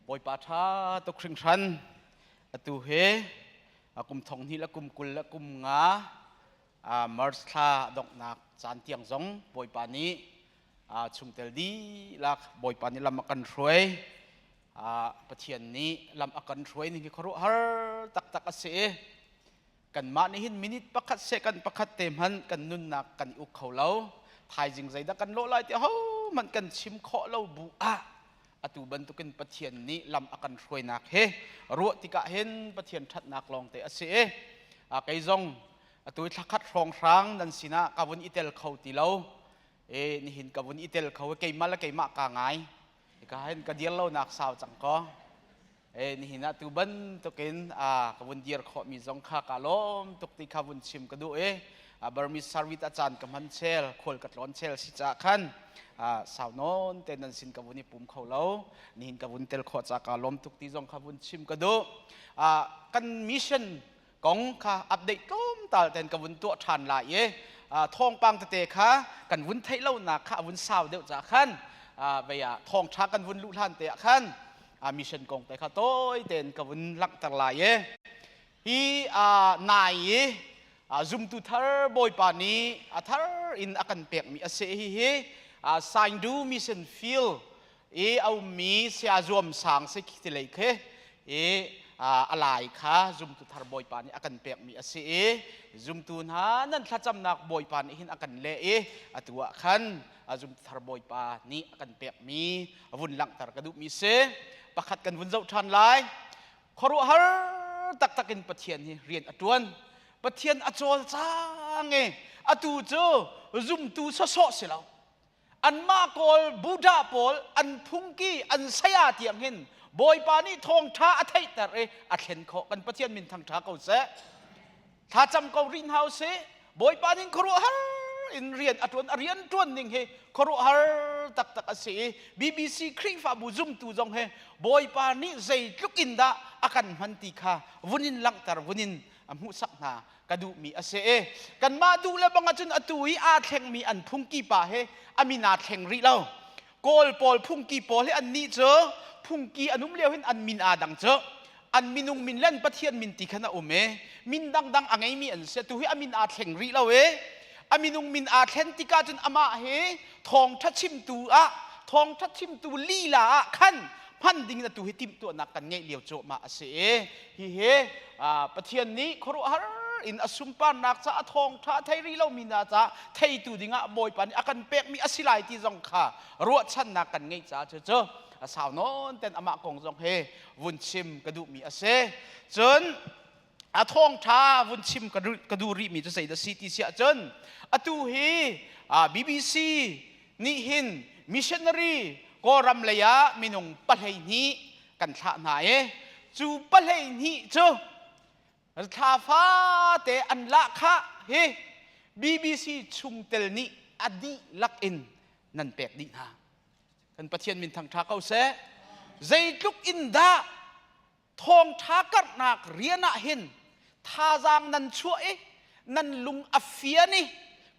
Bawipa ṭha tuk hringhran. Atu hi kum thong hnih le kum 20 le kum nga March thla donghnak caan tiang zong Bawipa nih chungtel dihlak Bawipa nih lam a kan hruai. Pathian nih lam a kan hruai ning hi khuaruahhar taktak a si i kanmah nih hin minute pakhat second pakhat te hmanh kan nunnak kan i uk kho lo. Thaizing zeidah kan lawh lai ti ahohmanh kan chim khawh lo bu ah atu bantukin Pathian nih lam a kan hruainak hi ruah tikah hin Pathian ṭhatnak lawngte a si i kei zong atu thla khat hrawnghrang nan sinah ka vun i tel kho ti lo. E nihin ka vun i tel kho, keimah le keimah ka ngai. Ka hin ka dir lonak sau cang ko. E nihin ah tu bantukin a ka vun dir khawh mi zong kha ka lawm tuk ti kha vun chim ka duh i Burmese service a caan ka hman chel, khual ka tlawn chel si ca khan sau nawn te nan sin ka vun i pum kho lo. Nihin ka vun tel khawh ca ka lawm tuk ti zong kha vun chim ka duh. Kan mission kong kha update tlawmtal ten ka vun tuah ṭhan lai i thawngpang tete kha kan vun theih lonak kha a vun sau deuh ca khan vei ah thawngṭha kan vun luh hlan te ah khan mission kong te kha tawi tein ka vun langhter lai i hi nai i zumtu thar Bawipa nih a thar in a kan pekmi a si. Hi hi Saindu Mission Field i a ummi saya zuam sang si ti lei khi i a lai kha zumtu thar Bawipa nih a kan pekmi a si i zumtu hna nan thlacamnak Bawipa nih hin a kan leh i atu ah khan zumtu thar Bawipa nih a kan pekmi vun langhter ka duhmi si. Pakhat kan vun zoh ṭhan lai. Khuaruahhar taktak in Pathian hi rian a ṭuan. Pathian a cawlcang i atu cu zumtu sawsawh si lo, anmah Kawl Buddha pawl an phungki, an saya tiang hin Bawipa nih thawngṭha a theihter i a thlen khawh. Kan Pathian min thangṭha ko seh. Thlacam ko rih hna usih. Bawipa nih khuaruahhar in rian a ṭuan. A rian ṭuan ning hi khuaruahhar taktak a si i BBC Khrihfabu zumtu zong hi Bawipa nih zeitluk in dah a kan hman ti kha vun in langhter, vun in a hmuhsak hna ka duhmi a si i kanmah duh le bang ahcun atu i aa thlengmi an phungki pa he a min aa thleng rih lo. Kawl pawl phungki pawl hi annih cu phungki an um lio hin an min aa dang cu, an minung min le an pathian min ti khan a um i min dangdang a ngeimi an si. Atu hi a min aa thleng rih lo i a minung min aa thlen tikah cun amah hi thawngṭha chimtu ah, thawngṭha chimtu lila ah khan hman ding in atu hi timhtuahnak kan ngeih lio cuahmah a si i hihi Pathian nih khuaruahhar in a sunparnak ca, a thawngṭha a thei rih lomi hna ca theitu dingah Bawipa nih a kan pekmi a si lai ti zong kha ruahchannak kan ngeih caah cucu a sau nawn ten amah kong zong hi vun chim ka duhmi a si. Cun a thawngṭha vun chim ka duh rihmi cu zeidah si ti si ahcun atu hi BBC nih hin missionary Kawlram lei ah minung 12 kan thlah hna i cu 12 cu thla fate an lahkhah hi BBC chungtel nih a dihlak in nan pek dih hna. Kan Pathian min thangṭha ko seh. Zeitluk in dah thawngṭha karhnak rian ah hin thazaang nan chuah i nan lung a fian i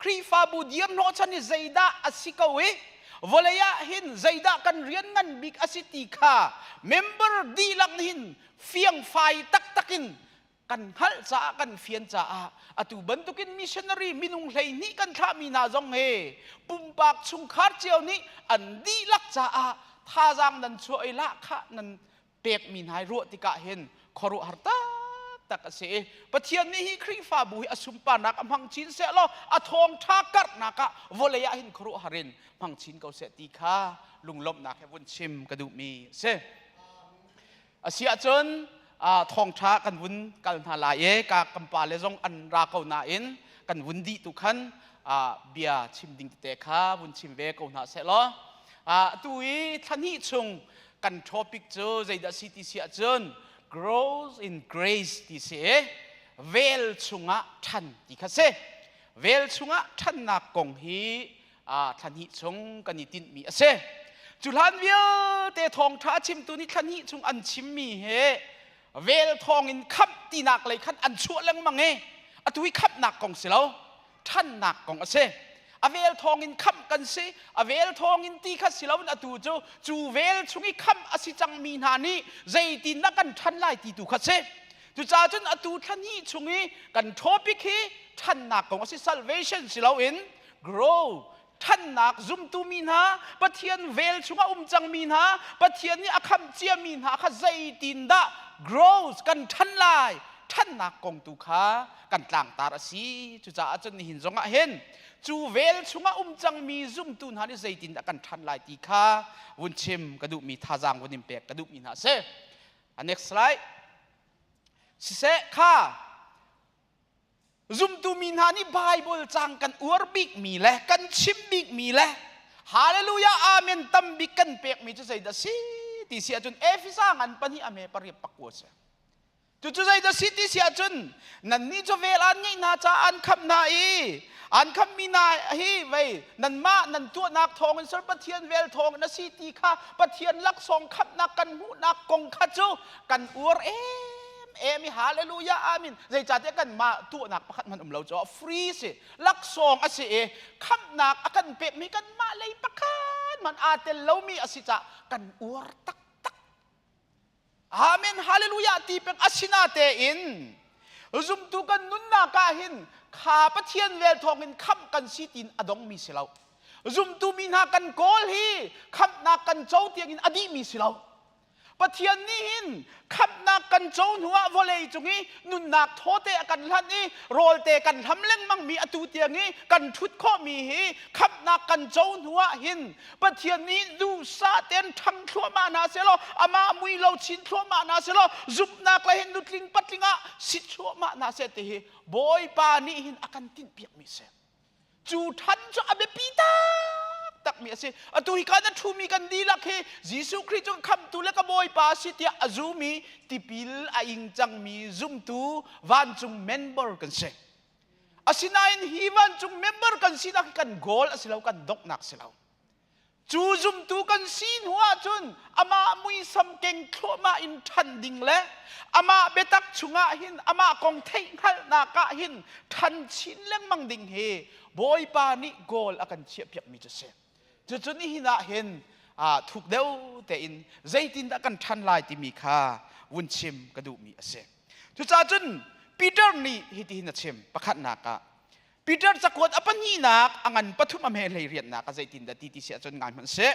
Khrihfabu dir hnawhchan i zeidah a si ko i vawlei ah hin zeidah kan rian ngan bik a si ti kha member dihlak nih hin fiangfai taktak in kan hngalh caah, kan fian caah atu bantukin missionary minung 12 kan thlahmi hna zong he pumpak chungkhar cio nih an dihlak caah thazaang nan chuah i lahkhah nan pekmi hna ruah tikah hin khuaruahhar taktak a si i Pathian nih hi Khrihfabu hi a sunparnak a hmang chin seh law a thawngṭha karhnak ah vawlei ah hin khuaruahhar in hmang chin ko seh ti kha lunglawmhnak he vun chim ka duhmi a si. A si ahcun thawngṭha kan vun kal hna lai i ka kan pale zong an ra ko nain kan vun dih tu khan bia chim ding tete kha vun chim ve ko hna seh law atu i thla hnih chung kan topic cu zeidah si ti si ahcun "Growth in Grace" ti si i vel chungah ṭhan ti kha si. Vel chungah ṭhannak kong hi thla hnih chung kan i tinhmi a si. Cu hlan vialte thawngṭha a chimtu nih thla hnih chung an chimmi he vel thawngin khamh tinak lei khan an chuah lengmang i atu hi khamhnak kong si lo, ṭhannak kong a si. A vel thawngin khamh kan si. A vel thawngin ti kha si loin atu cu cu vel chung i khamh a si cangmi hna nih zeitindah kan ṭhan lai ti tu kha si. Cucaah cun atu thla hnih chung i kan topic hi ṭhannak kong a si salvation si loin grow ṭhannak zumtu mi hna Pathian vel chungah um cangmi hna Pathian nih a khamh ciami hna kha zeitindah growth kan ṭhan lai ṭhannak kong tu kha kan tlangtar a si. Cucaah cun nihin zongah hin cu vel chungah um cangmi zumtu hna nih zeitindah kan ṭhan lai ti kha vun chim ka duhmi thazaang vun in pek ka duhmi hna a si. A next slide. Siseh kha zumtu mi hna nih Bible cang kan uar bikmi le kan chim bikmi le Hallelujah Amen tam bik kan pekmi cu zeidah si ti si ahcun Efesa ngan pahnih a me pariat pakua si. Cucu zeidah si ti si ahcun nannih cu vel an ngeih hna caah an khamh hna i an khamhmi hna hi vei nanmah nan tuahnak thawngin sir Pathian vel thawngin a si ti kha Pathian laksawng khamhnak kan hmuhnak kong kha cu kan uar em em i hallelujah amen zeicahtiah kanmah tuahnak pakhat hmanh um lo cu free si laksawng a si i khamhnak a kan pekmi kanmah lei pakhat hmanh aa tel lomi a si caah kan uar taktak. Amen hallelujah ti pek asina tein zumtu kan nunnak ah hin kha Pathian vel thawngin khamh kan si tiin a dongmi si lo. Zumtu mi hna kan kawl hi khamhnak kan co tiangin a dihmi si lo. Pathian nih hin khamhnak kan co hnuah vawlei cung i nunnak thawte a kan hlanh i rawlte kan hlam lengmang mi atu tiang i kan ṭhut khawhmi hi khamhnak kan co hnuah hin Pathian nih duhsah tein ṭhang thluahmah hna sehlaw amah mui lo chin thluahmah hna sehlaw zumhnak le hin nutling patling ah si thluahmah hna seh ti hi Bawipa nih hin a kan tinhpiakmi a si. Cu ṭhan cu a biapi taktakmi a si. Atu hi kan a ṭhumi kan dihlak hi Jesuh Khrih cu khamhtu le ka Bawipa a si tiah a zumi tipil a ing cangmi zumtu vancung member kan si. Asinain hi vancung member kan sinak hi kan goal a si lo, kan donghnak si lo. Cu zumtu kan si hnu ahcun amah muisam keng thluahmah in ṭhan ding le amah biatak chungah hin amah kong theihhngalhnak ah hin ṭhan chin lengmang ding hi Bawipa nih goal a kan chiahpiakmi cu a si. Cucu nihin ah hin thuk deuh tein zeitindah kan ṭhan lai timi kha vun chim ka duhmi a si. Cucaah cun Peter nih hitihin a chim pakhatnak ah Peter cakuat a pahnihnak a ngan pathum a hme hlei riannak a zeitindah ti ti si ahcun ngai hmanh seh.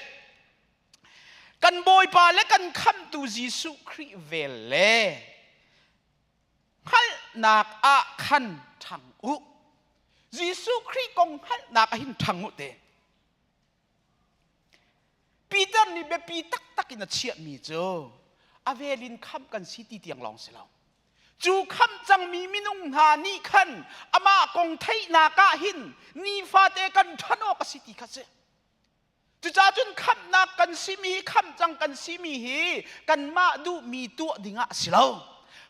Kan Bawipa le kan khamhtu Jesuh Khrih vel le hngalhnak ah khan ṭhang u. Jesuh Khrih kong hngalhnak ah hin ṭhang u te. Peter nih biapi taktak in a chiahmi cu a vel in khamh kan si ti tiang lawng si lo. Cu khamh cangmi minung hna nih khan amah kong theihnak ah hin nifate kan ṭhan awk a si ti kha si. Cucaah cun khamhnak kan simi hi khamh cang kan simi hi kanmah duhmi tuah dingah a si lo.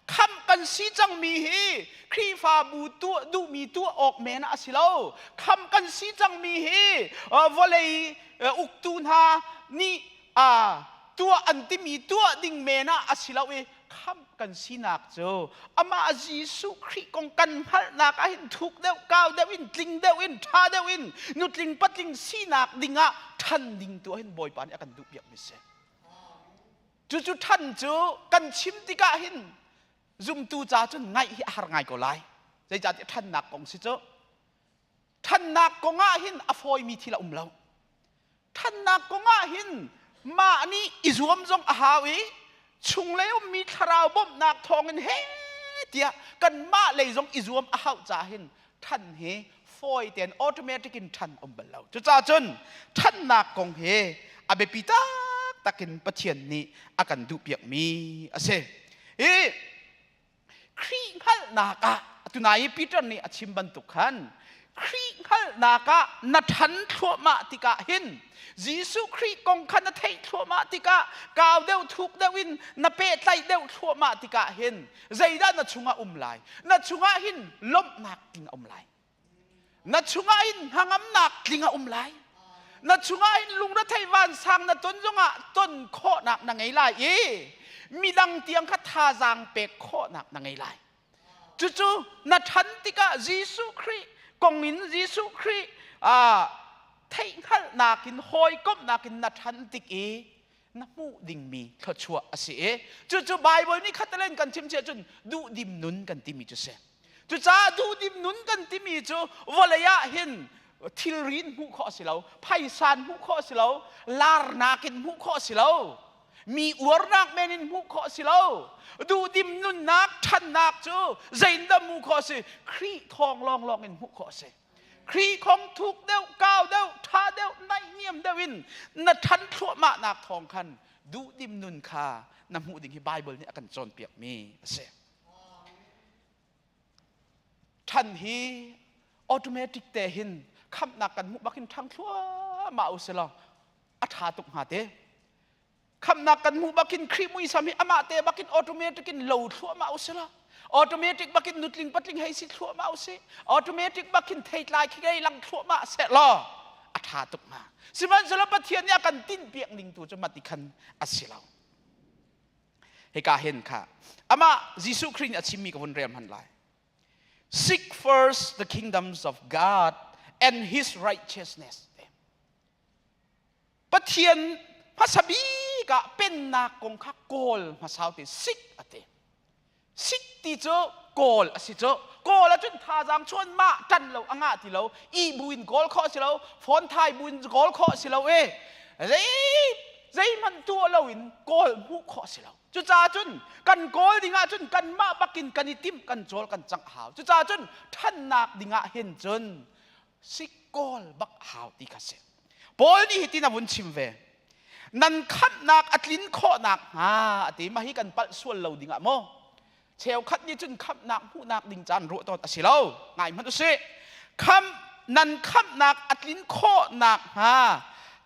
Khamh kan si cangmi hi Khrihfabu tuah duhmi tuah awk men ah a si lo. Khamh kan si cangmi hi vawlei uktu hna nih tuah an timi tuah ding men ah a si lo i khamh kan sinak cu amah Jesuh Khrih kong kan hngalhnak ah hin thuk deuh kau deuh in tling deuh in ṭha deuh in nutling patling sinak dingah ṭhan ding tu ah hin Bawipa nih a kan duhpiakmi si. Cucu ṭhan cu kan chim tikah hin zumtu ca cun ngaih hi a har ngai ko lai. Zeicahtiah ṭhannak kong si cu ṭhannak kong ah hin a fawimi thil a um lo. Ṭhannak kong ah hin mah nih i zuam zong a hau i chunglei ummi thlarau bawmhnak thawngin he tiah kanmah lei zong i zuam a hauh caah hin ṭhan hi fawi tein automatic in ṭhan um bal lo. Cucaah cun ṭhannak kong hi a biapi taktak in Pathian nih a kan duhpiakmi a si. Hi Khrih hngalhnak ah tunai i Peter nih a chim bantuk khan Khrih hngalhnak ah na ṭhan thluahmah tikah hin Jesuh Khrih kong kha na theih thluahmah tikah kau deuh thuk deuh in na pehtlaih deuh thluahmah tikah hin zeidah na chungah um lai? Na chungah hin lawmhnak tling a um lai. Na chungah hin hnangamnak tling a um lai. Na chungah hin lungrethei vansang na ton zongah ton khawhnak na ngei lai i midang tiang kha thazaang pek khawhnak na ngei lai. Cucu na ṭhan tikah Jesuh Khrih kong in Jesuh Khrih Theihhngalhnak in hawikomhnak in na ṭhan tik i na hmuh dingmi thluachuah a si i cucu Baibal nih khatalen kan chim cun duhdim nun kan timi cu si. Cucaah duhdim nun kan timi cu vawlei ah hin thilri in hmuh khawh a si lo, phaisa in hmuh khawh a si lo, larnak in hmuh khawh a si lo, mi uarnak men in hmuh khawh a si lo. Duhdim nunnak ṭhannak cu zeiindah hmuh khawh a si? Khrih thawng lawnglawng in hmuh khawh a si. Khrih kong thuk deuh, kau deuh, ṭha deuh, naihniam deuh in na ṭhan thluahmahnak thawng khan duhdim nun kha na hmuh ding hi Baibal nih a kan cawnpiakmi a si. Ṭhan hi automatic te hin khamhnak kan hmuh bakin ṭhang thluahmah u sih law a ṭha tuk hnga te. Khamhnak kan hmuh bakin Khrih muisam hi amah te bakin automatic in lo thluahmah u sih law automatic bakin nutling patling hei si thluahmah u sih automatic bakin theitlai khi ngei lang thluahmah seh law a ṭha tuk hnga. Sihmanhsehlaw Pathian nih a kan tinhpiak ning tu cu mati khan a si lo. Hika hin kha amah Jesuh Khrih nih a chimmi ka vun rel hman lai. Seek first the kingdoms of God and his righteousness. Pathian hmasa bik ah pennak kong kha kawl hmasa te seek a ti. Seek ti cu kawl a si cu. Kawl ahcun thazaang chuan mah ṭan lo a ngah ti lo. I buin kawl khawh a si lo. Phone thai buin kawl khawh a si lo i zei zeihmanh tuah loin kawl hmuh khawh a si lo. Cucaah cun kan kawl ding ahcun kanmah bakin kan i timh kan cawl kan cangh hau. Cucaah cun ṭhannak ding ah hin cun sik kawl bak hau ti kha si. Paul nih hitin a vun chim ve. Nan khamhnak a tlin khawhnak hnga a ti. Mah hi kan palh sual lo ding ah maw? Cheukhat nih cun khamhnak hmuhnak ding caan ruah tawn a si lo. Ngai hmanh usih. Khamh nan khamhnak a tlin khawhnak hnga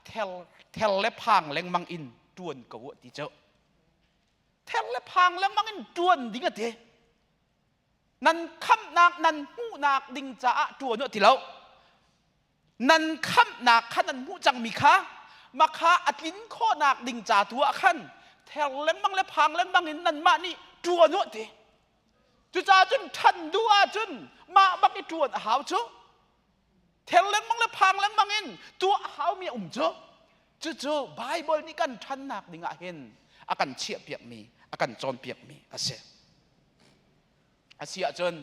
thel thel le phang lengmang in tuan ko u ti cu. Ther le phang lengmang in tuan ding a ti. Nan khamhnak nan hmuhnak ding caah tuan u ti lo. Nan khamhnak kha nan hmuh cangmi kha makha a tlin khawhnak ding ca tu ah khan ther lengmang le phang lengmang in nanmah nih ṭuan u ti. Cucaah cun ṭhan duh ahcun mah bak i ṭuan a hau cu. Ther lengmang le phang lengmang in tuah a haumi a um cu. Cucu Baibal nih kan ṭhannak ding ah hin a kan chiahpiakmi, a kan cawnpiakmi a si. A si ahcun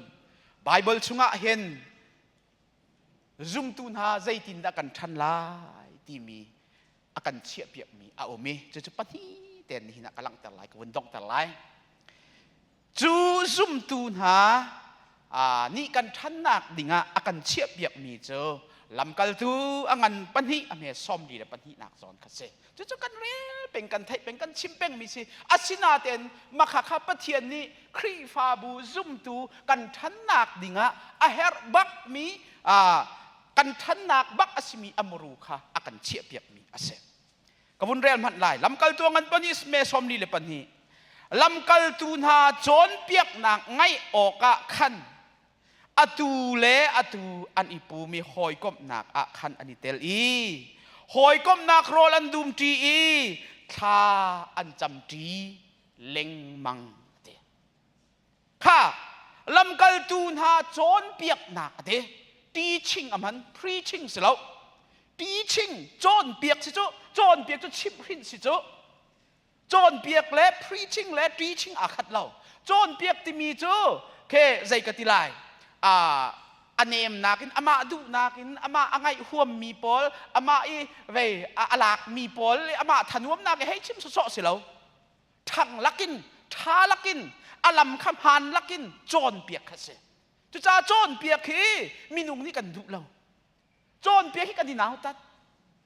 Baibal chungah hin zumtu hna zeitindah kan ṭhan lai timi a kan chiahpiakmi a um i cucu pahnih tein nihin ah ka langhter lai, ka vun donghter lai. Cu zumtu hna nih kan ṭhannak dingah a kan chiahpiakmi cu lamkaltu a ngan pahnih a hme 42nak zawn kha si. Cucu kan rel peng, kan theih peng, kan chim pengmi si. Asinain makha kha Pathian nih Khrihfabu zumtu kan ṭhannak dingah a herh bakmi kan ṭhannak bak a simi a muru kha a kan chiahpiakmi a si. Ka vun rel hmanh lai. Lamkaltu ngan pahnih me 42. Lamkaltu hna cawnpiaknak ngaih awkah khan atu le atu an i pum i hawikomhnak ah khan an i tel i hawikomhnak rawl an dumṭi i thla an camṭi lengmang a ti. Kha lamkaltu hna cawnpiaknak a ti. Teaching a hman, preaching si lo. Teaching cawnpiak si cu, cawnpiak cu chimhhrinh si cu. Cawnpiak le preaching le teaching aa khat lo. Cawnpiak timi cu ke zei ka ti lai a nemnak in amah duhnak in amah a ngaih huammi pawl amah i vei a lakmi pawl amah thanuamnak i hei chim sawsawh si lo ṭhang lakin ṭha lakin a lam kha hmaan lakin cawnpiak kha si cucaah cawnpiak hi minung nih kan duh lo Cawnpiak hi kan i nautat.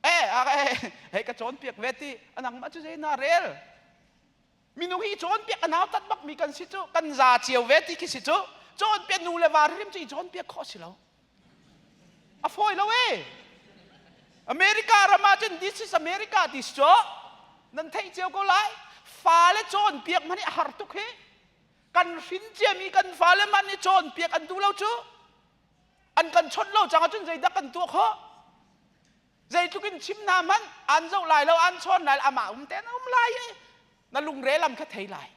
Eh, eh, hei ka cawnpiak ve ti, nangmah cu zei na rel. Minung hi cawnpiak a nautat bakmi kan si cu, kan za cio ve ti khi si cu. Cawnpiak nu le va hrim cu i cawnpiak khawh si lo. A fawi lo e. America ram ah cun this is America ti si cu. Nan theih cio ko lai. Fale cawnpiak hmanh hi a har tuk hi. Kan hrin ciami kan fale hmanh nih cawnpiak an duh lo cu. An kan chawnh lo cang ahcun zeidah kan tuah khawh? Zeitluk in chim hna hmanh an zoh lai lo, an chawn lai, amah um te na um lai i na lungre lam kha thei lai.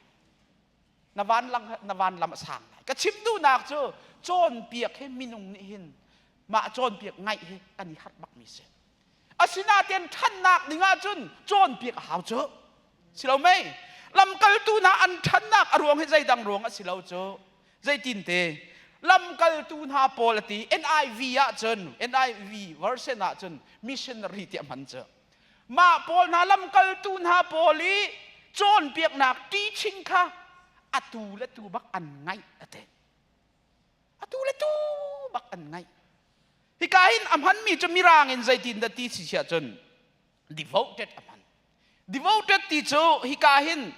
Na van lang na van lam a sang lai. Ka chim duhnak cu cawnpiak hi minung nih hin Mah cawnpiak ngaih hi kan i harh bakmi si. Asinain ṭhannak ding ahcun cawnpiak a hau cu. Si lo mei? Lamkaltu hna an ṭhannak a ruang hi zeidang ruang a si lo cu. Zeitinte lamkaltu hna pawl a ti NIV ahcun NIV version ahcun missionary tiah hman cu. Mah pawl hna lamkaltu hna pawl i cawnpiaknak teaching kha atu le tu bak an ngaih a ti. Atu le tu bak an ngaih. Hika hin a hmanmi cu mirang in zeitin dah ti si siah cun devoted a hman. Devoted ti cu hika hin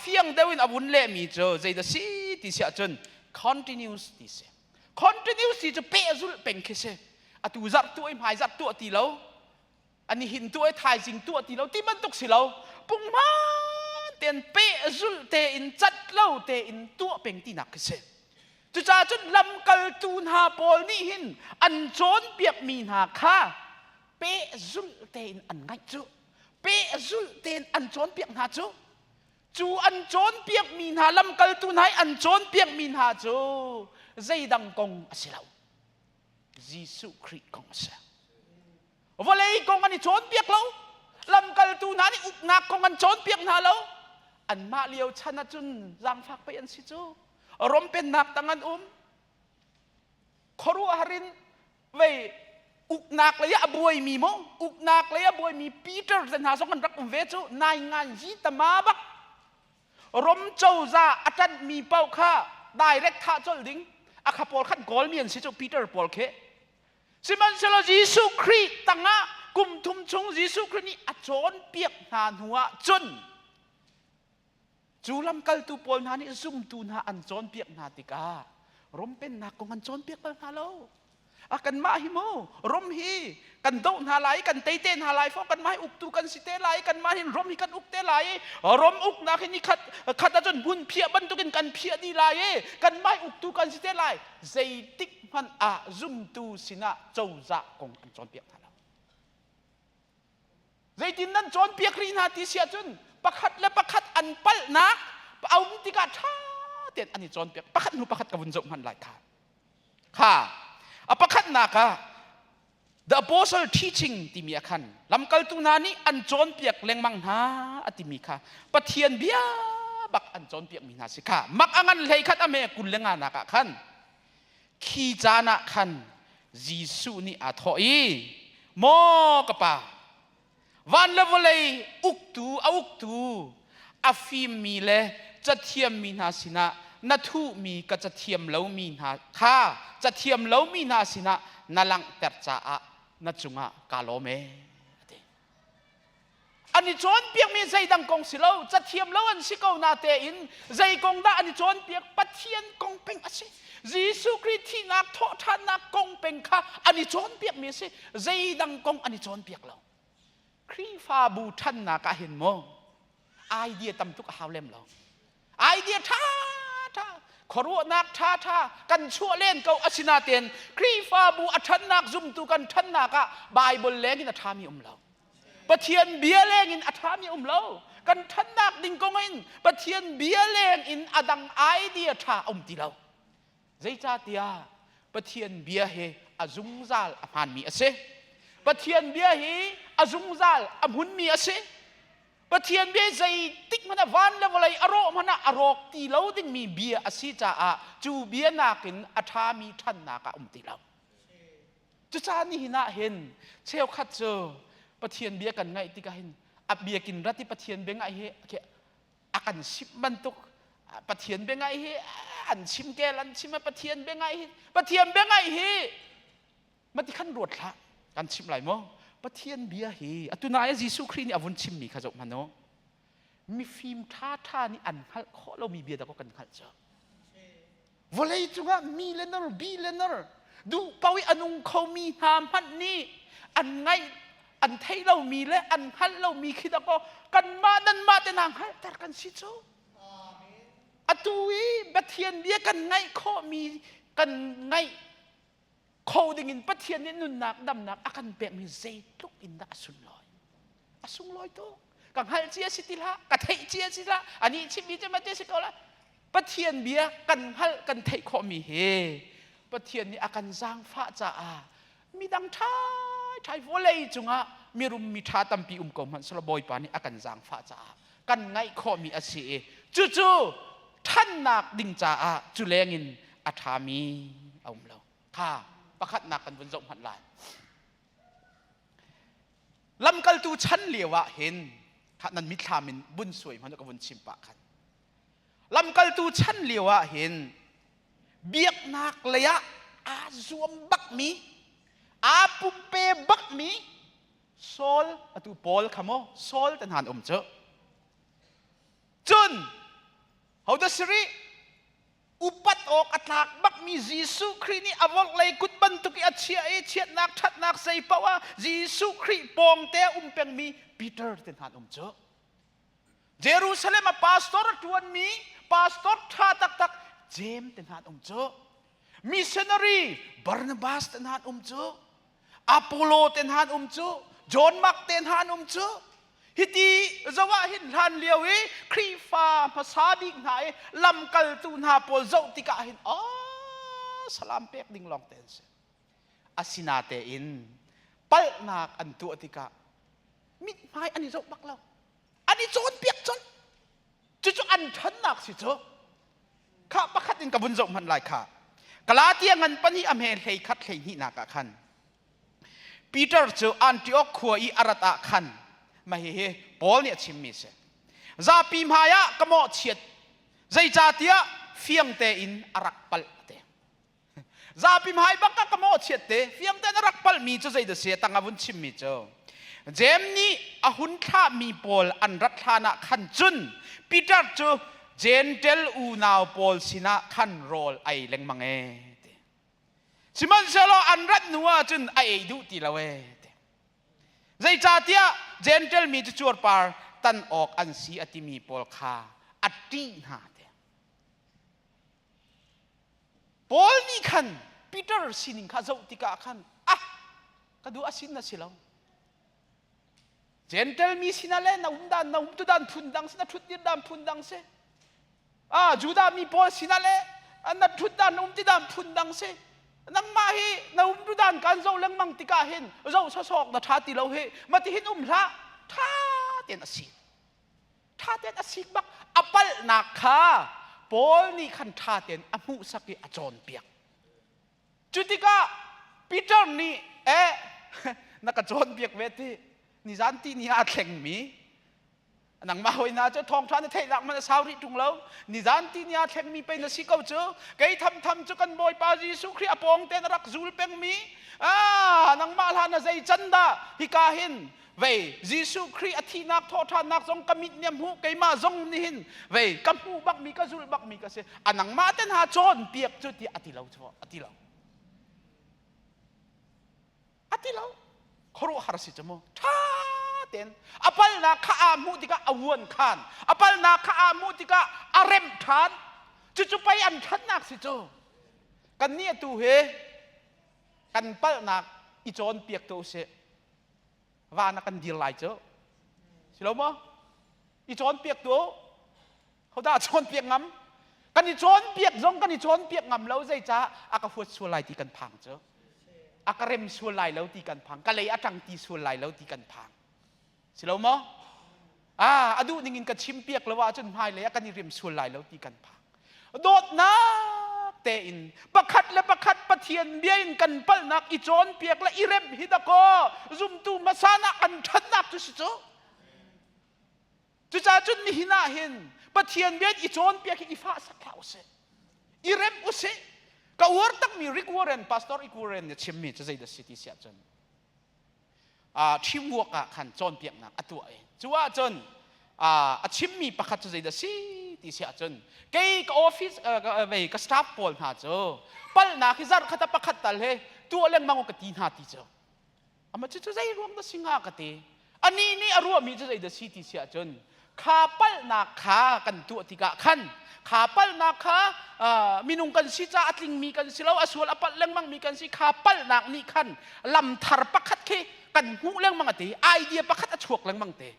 fiang deuh in a vun lehmi cu zeidah si ti siah cun continuous ti si. Continuous ti cu pehzulh peng khi si. Atu zarh tuah i hmai zarh tuah ti lo. Ani hin tuah i thaizing tuah ti lo ti bantuk si lo. Punghman tein pehzulh tein cat lo tein tuah peng tinak khi si. Cucaah cun lamkaltu hna pawl nih hin an cawnpiakmi hna kha pehzulh tein an ngaih cu. Pehzulh tein an cawnpiak hna cu. Cu an cawnpiakmi hna lamkaltu hna i an cawnpiakmi hna cu zeidang kong a si lo. Jesuh Khrih kong a si. Vawlei kong an i cawnpiak lo. Lamkaltu hna nih uknak kong an cawnpiak hna lo. Anmah lio chan ahcun zaangfak pei an si cu. Rom pennak tang an um. Khuaruahhar in vei uknak lei ah a buaimi maw uknak lei a buaimi Peter te hna zong an rak um ve cu nai ngan yi tama bak Rom cozah a ṭanhmi paoh kha direct thah colh ding a kha pawl khan kawlmi an si cu Peter pawl khi Sihmanhsehlaw Jesuh Khrih tangah kum thum chung Jesuh Khrih nih a cawnpiak hna hnuah cun cu lamkaltu pawl hna nih zumtu hna an cawnpiak hna tikah Rom pennak kong an cawnpiak bal hna lo. A kanmah hi mu Rom hi kan doh hna lai kan tei te hna lai fo kanmah hi uktu kan si te lai kanmah hin Rom hi kan uk te lai i Rom uknak hi ni khat khat ahcun hmun phiah bantukin kan phiah dih lai i kanmah hi uktu kan si te lai zeitik hmanh ah zumtu sinah cozah kong an cawnpiak hna lo. Zeitin nan cawnpiak rih hna ti si ahcun pakhat le pakhat an palhnak a um tikah ṭha tein an i cawnpiak. Pakhat hnu pakhat ka vun zoh hmanh lai kha. Kha a pakhatnak ah The Apostle Teaching timi ah khan lamkaltu hna nih an cawnpiak lengmang hna a timi kha Pathian bia bak an cawnpiakmi hna si kha mak a ngan hlei khat a me kul le nga nak ah khan khi caan ah khan Jesuh nih aa thawh i maw ka pa van le vawlei uktu a uktu a fimmi le cathiammi hna sinah na thuhmi ka cathiam lomi hna kha cathiam lomi hna sinah na langhter caah na cungah kaa lawm ee a ti. An i cawnpiakmi zeidang kong si lo, cathiam lo an si ko na tein zei kong dah an i cawnpiak? Pathian kong peng a si. Jesuh Khrih thihnak, thawhṭhannak kong peng kha an i cawnpiakmi a si. Zeidang kong an i cawnpiak lo. Khrihfabu ṭhannak ah hin maw idea tam tuk a hau lem lo. Idea ṭha ṭha, khuaruahnak ṭha ṭha kan chuah len ko asinain Khrihfabu a ṭhannak zumtu kan ṭhannak ah Bible leng in a ṭhami um lo. Pathian bia leng in a ṭhami um lo. Kan ṭhannak ding kong in Pathian bia leng in a dang idea ṭha a um ti lo. Zeicahtiah Pathian bia hi a zungzal a hmaanmi a si. Pathian bia hi a zungzal a hmunmi a si. Pathian bia zeitik hmanh ah van le vawlei a rawh hmanh ah a rawk ti lo dingmi bia a si caah cu bia nakin a ṭhami ṭhannak ah um ti lo. Cucaah nihin ah hin cheukhat cu Pathian bia kan ngaih tikah hin a biakinn rat i Pathian bia ngaih hi a kan simh bantuk Pathian bia ngaih hi an chim kel an chim Pathian bia ngaih hi Pathian bia ngaih hi mati khan ruat hlah kan chimh lai maw Pathian bia hi atu nai Jesuh Khrih nih a vun chimmi kha zoh hmanh u mifim ṭha ṭha nih an hngalh khawh lomi bia dah kan hngalh cu vawlei cungah millionaire billionaire duh paoh i a nung khomi hna hmanh nih an ngaih an theih lomi le an hngalh lomi khi dah kaw kanmah nanmah te hna hngalhter kan si cu atu i Pathian bia kan ngaih khawhmi kan ngaih kho dingin Pathian nih nunnak damnak a kan pekmi zeitluk in dah a sunlawi a sunglawi tuk ka hngalh cia si ti hlah ka theih cia si hlah anih chimmi cu mate si ko la Pathian bia kan hngalh kan theih khawhmi hi Pathian nih a kan zaangfah caah. Midang ṭhai ṭhai vawlei cungah mirum mi ṭha tampi um ko hmanh selaw Bawipa nih a kan zaangfah caah kan ngaih khawhmi a si i cucu ṭhannak ding caah cu lengin a ṭhami a um lo. Kha pakhatnak kan vun zoh hmanh lai. Lamkaltu chan lio ah hin kha nan mitthlam in vun suai hmanh ka vun chim pah khan. Lamkaltu chan lio ah hin biaknak lei ah aa zuam bakmi, aa pumpe bakmi Saul atu Paul kha maw Saul te hna an um cu. Cun hodah si rih? Upat awk a tlak bakmi Jesuh Khrih nih a vorhlei kut bantuk i a chiah i chiatnak ṭhatnak zei paoh ah Jesuh Khrih pawngte a um pengmi Peter te hna an um cu. Jerusalem a pastor a ṭuanmi pastor ṭha taktak Jeim te hna an um cu. Missionary Barnabas te hna an um cu. Apollo te hna an um cu. John Mark te hna an um cu. Hiti zoh ah hin hlan lio i Khrihfa hmasa bik hna i lamkaltu hna pawl zoh tikah hin oh salam pek ding lawng te an si. Asinatein palhnak an tuah tikah mithmai an i zoh bak lo. An i cawnpiak colh. Cucu an ṭhannak si cu. Khah pakhat in ka vun zoh hmanh lai kha. Galatia ngan pahnih a hme hlei khat hlei hnihnak ah khan Peter cu Antioch khua i a rat ah khan mah hihi Paul nih a chimmi a si. Zapi hmai ah ka mawhchiat zeicahtiah fiang tein a rak palh te. Zapi hmai bak ah ka mawhchiat te fiang tein a rak palhmi cu zeidah si tang a vun chimmi cu Jeim nih a hun thlahmi pawl an rat hlan ah khan cun Peter cu Gentel unau pawl sinah khan rawl ei lengmang ee ti. Sihmanhsehlaw an rat hnu ah cun a ei duh ti lo ee ti. Zeicahtiah Gentel mi cu cuarpar tan awk an si a timi pawl kha a ṭih hna ti. Paul nih khan Peter sining kha zoh tikah khan ah ka duh a sin na si lo. Gentle mi sinah le na um dan na um tu dan phun dang si na thut dir dan phun dang si. Ah Judah mi pawl sinah le na thut dan na um ti dan phun dang si. Nangmah hi na um tu dan kan zoh lengmang tikah hin zoh sawsawk na tha ti lo hi mati hin um hlah tha ten a si. Ṭha tein a sik bak a palhnak kha Paul nih khan ṭha tein a hmuhsak i a cawnpiak. Cu tikah Peter nih eh na ka cawnpiak ve ti nizan ti ni ah a thlengmi nangmah hawi hna cu thawngṭha na theihnak man a sau rih ṭung lo nizan ti ni ah thlengmi pei na si ko cu kei thamtham cu kan Bawipa Jesuh Khrih a pawng tein a rak zul pengmi ah nangmah hlan na zei can dah hika hin Vei Jesuh Khrih a thihnak thawhṭhannak zong ka mit nih a hmuh keimah zong nihin vei ka hmuh bakmi ka zulh bakmi ka si a nangmah te hna cawnpiak cu tiah a ti lo cu a ti lo a ti lo khuaruahhar si cu mu ṭha tein a palnak kha aa hmuh tikah a vuan khan a palnak kha aa hmuh tikah a remh ṭhan cucu pei an ṭhatnak si cu kannih atu hi kan palhnak i cawnpiak tu usih van ah kan dir lai cu si lo maw i cawnpiak tu hodah cawnpiak ngam kan i cawnpiak zong kan i cawnpiak ngam lo zeicah a ka huat sual lai ti kan phang cu a ka rem sual lai lo ti kan phang ka lei a ṭang ti sual lai lo ti kan phang si lo maw ah a duh ning in ka chimpiak lo ahcun hmailei ah kan i rem sual lai lo ti kan phang dawtnak tein pakhat le pakhat Pathian bia in kan palhnak i cawnpiak le i remh hi dakaw zumtu hmasa nak an ṭhatnak cu si cu cucaah cun nihin ah hin Pathian bia i cawnpiak hi i fahsak hlah usih i remh usih ka uar takmi Rick Warren Pastor Rick Warren nih chimmi cu zeidah si ti siah cun teamwork ah khan cawnpiaknak a tuah i cu ahcun a chimmi pakhat cu zeidah si ti si ahcun kei ka office vei ka staff pawl hna cu palhnak hi zarh khat a pakhat tal he tuah lengmang ka ti hna ti cu ama cu cu zei ruang dah si hnga ka ti anih nih a ruahmi cu zeidah si ti si ahcun kha palhnak kha kan tuah tikah khan kha palhnak kha minung kan si caah a tlingmi kan si lo a sual a palh lengmangmi kan si kha palhnak nih khan lam thar pakhat khi kan hmuh lengmang a ti idea pakhat a chuak lengmang te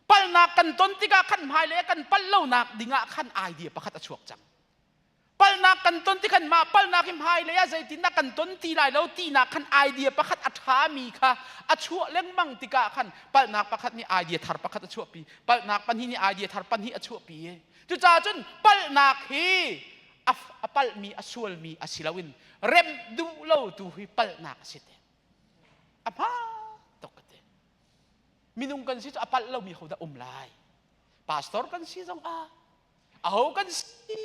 palhnak kan ton tikah khan hmailei kan palh lonak dingah khan idea pakhat a chuak cang. Palhnak kan ton ti khan mah palhnak hi hmailei ah zeitindah kan ton ti lai lo tinak khan idea pakhat a ṭhami kha a chuah lengmang tikah khan palhnak pakhat nih idea thar pakhat a chuahpi, palhnak pahnih nih idea thar pahnih a chuahpi. Cucaah cun palhnak hi a palhmi a sualmi a si loin remh duh lo tu hi palhnak a si te. A hmaan tuk ka ti. Minung kan si cu a palh lomi hodah um lai? Pastor kan si zong ah, aho kan si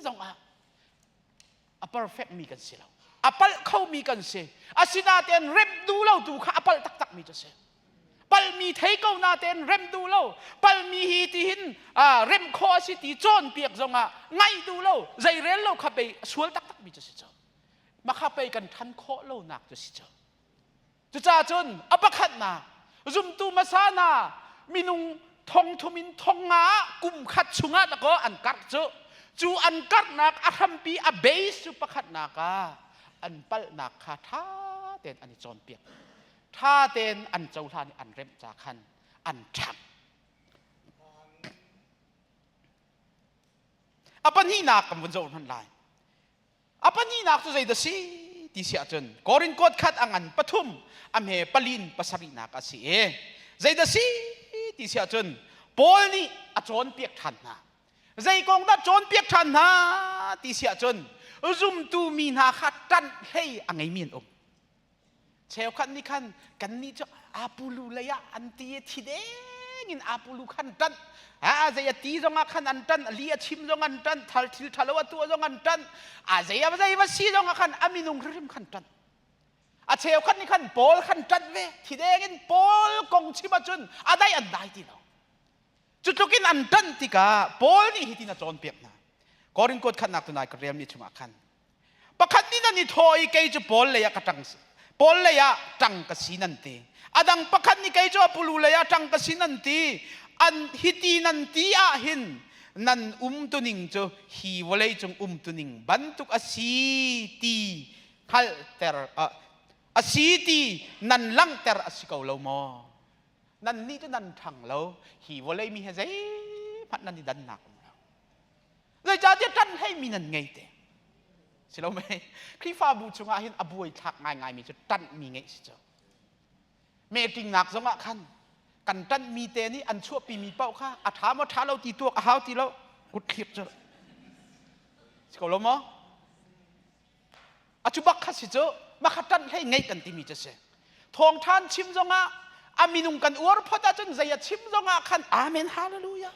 zong ah a perfect mi kan si lo. A palh khomi kan si. Asinain remh duh lo tu kha a palh taktakmi cu a si. Palhmi thei ko natein remh duh lo. Palhmi hi tihin remh khawh a si ti cawnpiak zong ah ngaih duh lo, zeirel lo kha pei a sual taktakmi cu a si cu. Makha pei kan ṭhan khawh lonak cu si cu. Cucaah cun a pakhatnak zumtu hmasa hna minung thong thum in thong nga ah kum khat chungah dakaw an karh cu cu an karhnak a hrampi a base cu pakhatnak ah an palhnak kha ṭha tein an i cawnpiak ṭha tein an cohlan i an remh ca khan an ṭhang. A pahnihnak kan vun zoh hmanh lai. A pahnihnak cu zeidah si ti si ahcun Korin kuat khat a ngan pathum a hme palin pasarihnak a si i zeidah si ti si ahcun Paul nih a cawnpiak ṭhan hna. Zei kong dah cawnpiak ṭhan hna ti si ahcun zumtu mi hna kha ṭanh hlei a ngeimi an um. Cheukhat nih khan kannih cu Apulu lei ah an ti i thi deng in Apulu khan ṭanh. A zei a ti zongah khan an ṭanh, li a chim zong an ṭanh, thal thil ṭhalo a tuah zong an ṭanh, a zei a zei va si zongah khan a minung hrimhrim khan ṭanh. A cheukhat nih khan Paul khan ṭanh ve, thi deng in Paul kong chim ahcun a dai an dai ti lo. Cu tluk in an ṭanh tikah Paul nih hitin a cawnpiak hna. Korin kuat khatnak tunai ka relmi chungah khan Pakhat nih nan i thawh i kei cu Paul lei ah ka ṭang Paul lei ah ṭang ka si nan ti. A dang pakhat nih kei cu Apollo lei ah ṭang ka si nan ti. An hiti nan ti ah hin nan umtuning cu hi vawlei cung umtuning bantuk a si ti hngalhter a si ti nan langhter a si ko lo maw? Nannih cu nan ṭhang lo. Hi vawlei mi he zeihmanh nan i dannak um lo. Zeicahtiah ṭan hleimi nan ngei te. Si lo mei? Khrihfabu chungah hin a buaithlak ngaingaimi cu ṭanhmi ngeih si cu. Meeting-nak zongah khan kan ṭanhmi te nih an chuahpimi paoh kha a ṭha maw ṭha lo ti tuak a hau ti lo kut thlir cu. Si ko lo maw? A cu bak kha si cu makha ṭanh hlei ngeih kan timi cu si. Thawngṭhan chim zongah a minung kan uar phot ahcun zei a chim zongah khan amen hallelujah.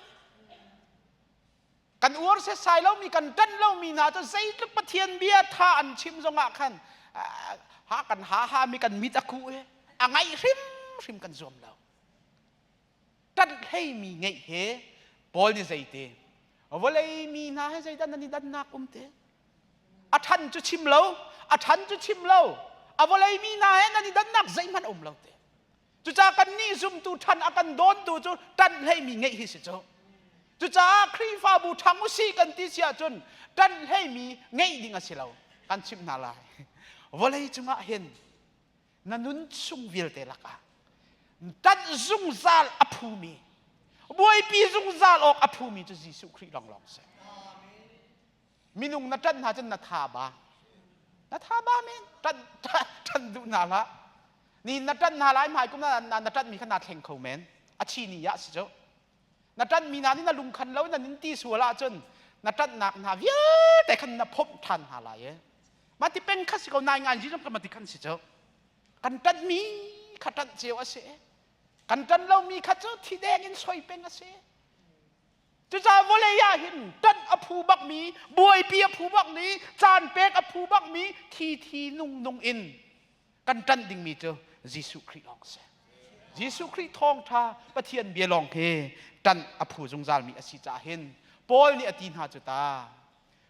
Kan uar setsai lomi kan ṭanh lomi hna cu zeitluk Pathian bia tha an chim zongah khan ha kan ha ha mi kan mit a ku i a ngaih hrimhrim kan zuam lo. Ṭanh hleimi ngeih he Paul nih zeiti vawlei mi hna he zeidah nan i dannak um te? A ṭhan cu chim lo, a ṭhan cu chim lo. A vawlei mi hna he nan i dannak zeihmanh um lo te. Cucaah kannih zumtu ṭhan a kan dawntu cu ṭanh hleimi ngeih hi si cu. Cucaah Khrihfabu ṭhang usih kan ti si ahcun ṭanh hleimi ngeih ding a si lo. Kan chimh hna lai. Vawlei cungah hin na nun chung vialte lakah ṭanh zungzal a phumi, buaipi zungzal awk a phumi cu Jesuh Khrih lawnglawng si. Minung na ṭanh hna cun na tha ba. Na tha ba men. Ṭanh, ṭanh duh hna hlah. Ni na ṭanh hna lai hmai kum na, na, na ṭanhmi kha naa thleng kho men. A chi ni ah si cu. Na ṭanhmi hna nih na lungkhan lo na nin ti sual ahcun na ṭanhnak hna vialte khan na phomh ṭhan hna lai e. Mah ti peng kha si ko nai ngai zong ka ma ti khan si cu. Kan ṭanhmi kha ṭanh cio a si. Kan ṭanh lomi kha cu thi deng in soi peng a si. Cucaah vawlei ah hin ṭanh a phu bakmi, buaipi a phu bakmi, caan pek a phu bakmi, thi thi nung nung in kan ṭanh dingmi cu Jesuh Khrih lawng a si. Jesuh Khrih thawngṭha Pathian bia lawng hi ṭanh a phu zungzalmi a si caah hin Paul nih a ti hna cu ta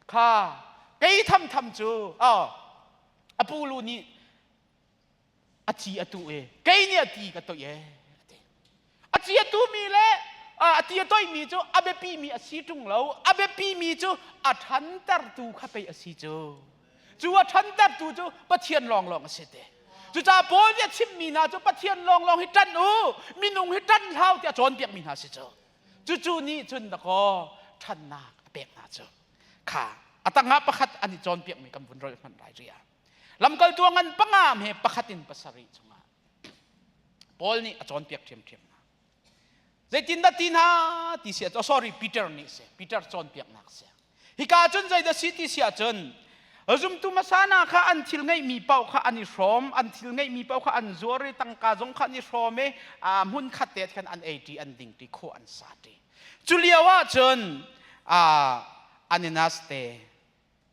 kha kei thamtham cu a pulu nih a ci a tuh i kei nih a ti ka toih e a ci a tuhmi le a ti a toihmi cu a biapimi a si ṭung lo a biapimi cu a ṭhantertu kha pei a si cu cu a ṭhantertu cu Pathian lawnglawng a si te cucaah Paul nih a chimmi hna cu Pathian lawnglawng hi ṭanh u minung hi ṭanh hlau tiah cawnpiakmi hna si cu cucu nih cun dakaw ṭhannak a pek hna cu kha a. A tangah pakhat an i cawnpiakmi kan vun rolh hmanh lai ria. Lamkaltu a ngan panga he pakhat in pasarih chungah Paul nih a cawnpiak ṭhiamṭhiam hna. Zeitindah ti hna ti si oh, sorry Peter nih si Peter cawnpiaknak si. Hika cun zeidah si ti si ahcun zumtu hmasa hna kha an thil ngeihmi paoh kha an i hrawm, an thil ngeihmi paoh kha an zuar i tangka zong kha an i hrawm i hmun khat te khan an ei ṭi, an ding ṭi, khua an sa ṭi. Cu lio ahcun Ananias te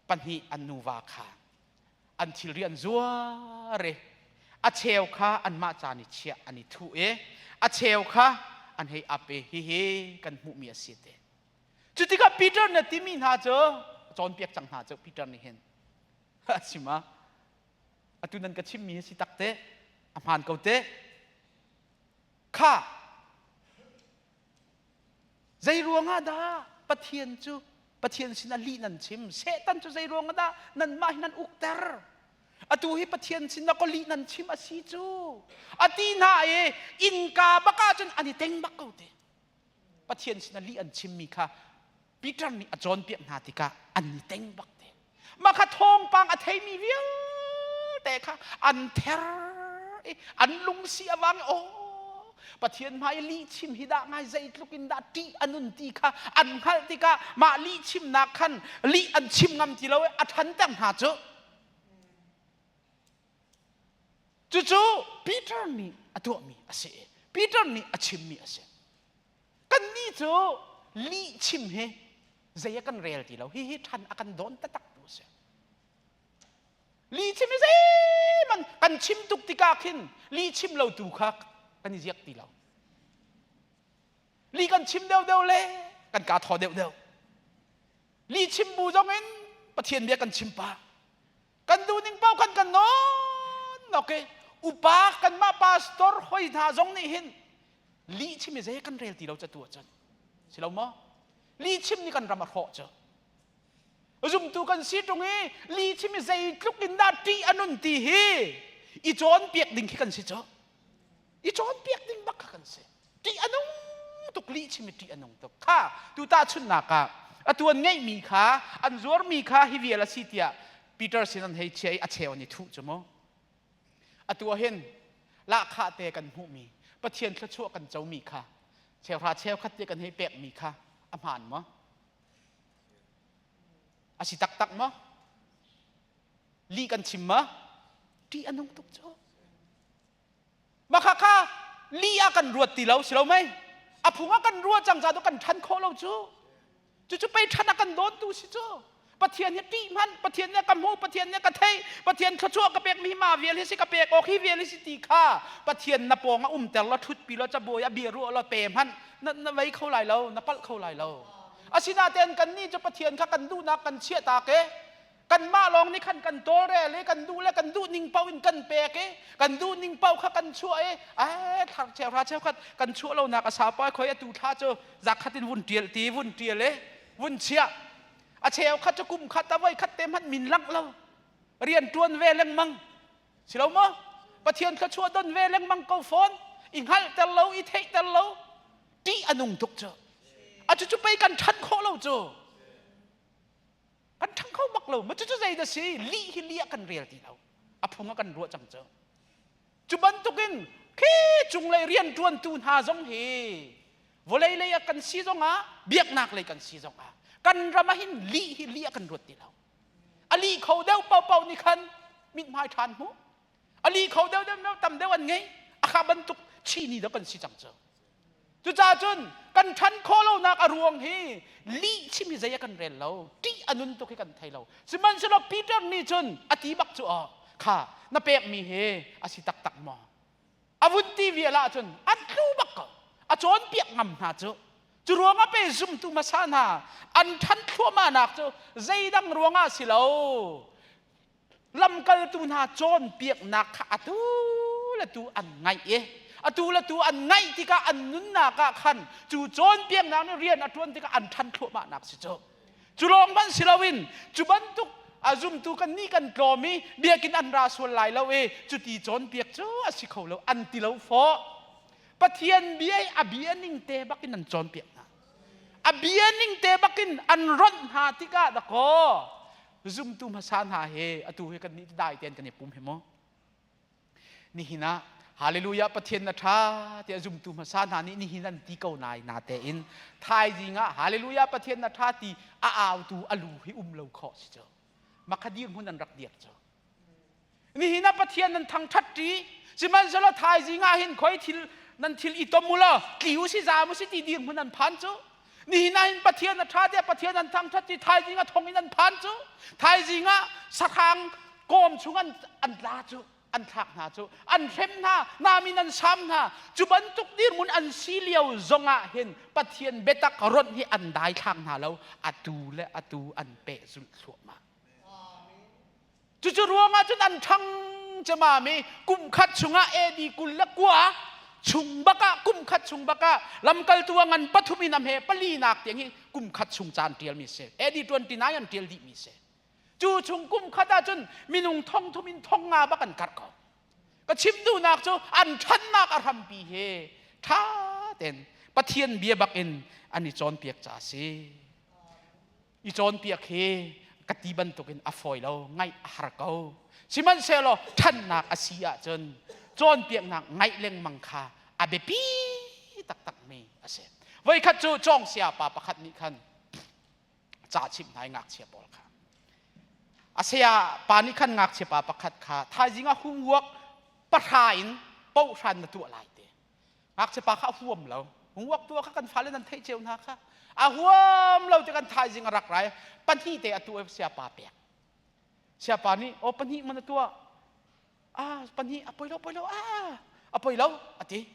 pahnih an nuva kha an thilri an zuar i a cheu kha anmah caan i chiah an i thuh i a cheu kha an hei ap i hihi kan hmuhmi a si te. Cu tikah Peter na timi hna cu cawnpiak cang hna cu Peter nih hin a chim ah atu nan ka chimmi hi si tak te a hmaan ko te kha zei ruangah dah Pathian cu Pathian sinah lih nan chim Satan cu zei ruangah dah nanmah hi nan ukter atu hi Pathian sinah ko lih nan chim a si cu a ti hna i innka bak ah cun an i teng bak ko te Pathian sinah lih an chimmi kha Peter nih a cawnpiak hna tikah an i teng bak te. Mah kha thawngpang a theimi vialte kha an ther i an lungsi a vang i aw Pathian hmai i lihchim hi dah ngai zeitluk in dah ṭih a nun ti kha an hngalh tikah mah lihchimnak khan lih an chim ngam ti lo i a ṭhanter hna cu. Cucu Peter nih a tuahmi a si i Peter nih a chimmi a si. Kannih cu lihchim hi zei a kan rel ti lo. Hihi ṭhan a kan dawn taktak tu a si. Lihchim hi zeihmanh kan chim tuk tikah khin lihchim lo tu kha kan i ziak ti lo. Lih kan chim deuhdeuh le kan kaa thaw deuhdeuh. Lihchim bu zong in Pathian bia kan chim pah. Kan duh ning paoh kan kan nawn nok i upa kanmah pastor hoi hna zong nih hin lihchim hi zei kan rel ti lo catu ahcun si lo maw? Lihchim nih kan ram a hrawh cu. Zumtu kan si ṭung i lihchim hi zeitluk in dah ṭih a nun ti hi i cawnpiak ding khi kan si cu. I cawnpiak ding bak kha kan si. Ṭih a nung tuk lihchim i ṭih a nung tuk. Kha tu tahchunhnak ah atu an ngeihmi kha an zuarmi kha hi vial a si tiah Peter sin an hei chia i a cheu an i thuh cu mu. Atu ah hin lahkhah te kan hmuhmi Pathian thluachuah kan comi kha cheuhra cheukhat te kan hei pekmi kha a hmaan maw? A si taktak maw? Lih kan chim maw? Ṭih a nung tuk cu. Mah kha kha lih ah kan ruat ti lo si lo mei? A phung ah kan ruah cang ca kan ṭhan khawh lo cu. Cucu pei ṭhan a kan dawntu si cu. Pathian hi ṭih hmanh, Pathian nih a ka hmuh, Pathian nih a ka theih, Pathian thluachuah ka pekmi hi mah vial hi si ka pek awk hi vial hi si ti kha Pathian na pawng ah umter law ṭhutpi law cabuai ah bia ruah law pe hmanh na, na vei kho lai lo, na palh kho lai lo. Asinain kannih cu Pathian kha kan duhnak kan chiah tak i kanmah lawng nih khan kan tawlrel i kan duh le kan duh ning paoh in kan pek i kan duh ning paoh kha kan chuah i ai thlar cheuhra cheukhat kan chuah lonak a sau pa khoi atu thla cu zakhat in vun ṭial ti vun ṭial i vun chiah a cheukhat cu kum khat a voi khat te hmanh min langh lo rian ṭuan ve lengmang si lo maw Pathian thluachuah don ve lengmang ko fawn i hngalhter lo i theihter lo ṭih a nung tuk cu a cucu pei kan ṭhan khawh lo cu kan ṭhang kho bak lo ma cucu zei dah si lih hi lih ah kan rel ti lo a phung ah kan ruah cang cu cu bantukin khi cunglei rianṭuantu hna zong hi vawlei lei ah kan si zongah biaknak lei kan si zongah kan ram ah hin lih hi lih ah kan ruat ti lo a lih kho deuh paohpaoh nih khan mithmai ṭhan hmu a lih kho deuh deuh tam deuh an ngei a kha bantuk chini dah kan si cang cu Cucaah cun kan ṭhan khawh lonak a ruang hi lih chim hi zei a kan rel lo, ṭih a nun tuk hi kan thei lo. Sihmanhsehlaw Peter nih cun a ti bak cu aw kha na pekmi hi a si taktak maw? A vun ti vial ahcun an tlu bak ko. A cawnpiak ngam hna cu. Cu ruangah pe zumtu hmasa hna an ṭhan thluahmahnak cu zeidang ruangah si lo. Lamkaltu hna cawnpiaknak kha atu le tu an ngaih i atu le tu an ngaih tikah an nunnak ah khan cu cawnpiaknak nih rian a ṭuan tikah an ṭhan thluahmahnak si cu. Cu lawng hmanh si loin cu bantuk a zumtu kan nih kan tlawm i biakinn an ra sual lai lo i cuti cawnpiak cu a si kho lo an ti lo fawh. Pathian bia i a bia ning te bakin an cawnpiak hna. A bia ning te bakin an ronh hna tikah dakaw. Zumtu hmasa hna he atu hi kan nih dai tein kan i pum hi mu. Nihin ah Hallelujah Pathian na ṭha tiah zumtu hmasa hna nih nihin an ti ko nai na tein thaizing ah Hallelujah Pathian na ṭha ti a autu a lu hi um lo khawh si cu. Makha dirhmun an rak dir cu. Nihin ah Pathian nan thangṭhat ṭi sihmanhsehlaw thaizing ah hin khoi thil nan thil i tom u law tli u si zaam u si ti dirhmun an phan cu. Nihin ah hin Pathian a ṭha tiah Pathian an thangṭhat ṭi thaizing ah thong in an phan cu. Thaizing ah sahrang kawm chung an an tla cu an thlak hna cu an hrem hna namin an sam hna cu bantuk dirhmun an si lio zongah hin Pathian biatak ronh hi an daithlang hna lo atu le atu an pehzulh thluahmah. Cucu ruangah cun an ṭhang cemam i kum khat chungah AD 29 chung bakah kum khat chung bakah lamkaltu a ngan pathum in a hme pali nak tiang hi kum khat chung caan ṭialmi si. AD 29 an ṭial dihmi si. Cu chung kum khat ahcun minung thong thum in thong nga bak an karh ko. Ka chim duhnak cu an ṭhannak a hrampi he ṭha tein Pathian bia bak in an i cawnpiak ca a si. I cawnpiak hi ka ti bantukin a fawi lo, ngaih a har ko. Sihmanhsehlaw ṭhannak a si ahcun cawnpiaknak ngaih lengmang kha a biapi taktakmi a si. Voikhat cu cawngsia pa pakhat nih khan ca chimh hna i ngakchia pawl kha a saya pa nih khan ngakchia pa pakhat kha thaizing ah homework pahra in pohran na tuah lai te. Ngakchia pa kha a huam lo. Homework tuah kha kan fale nan theih cio hna kha. A huam lo ti kan thaizing a rak rai. Pahnih te a tuah siapa pek. Siapa nih aw pahnih man a tuah. Ah pahnih a poi lo poi lo ah a poi lo a ti.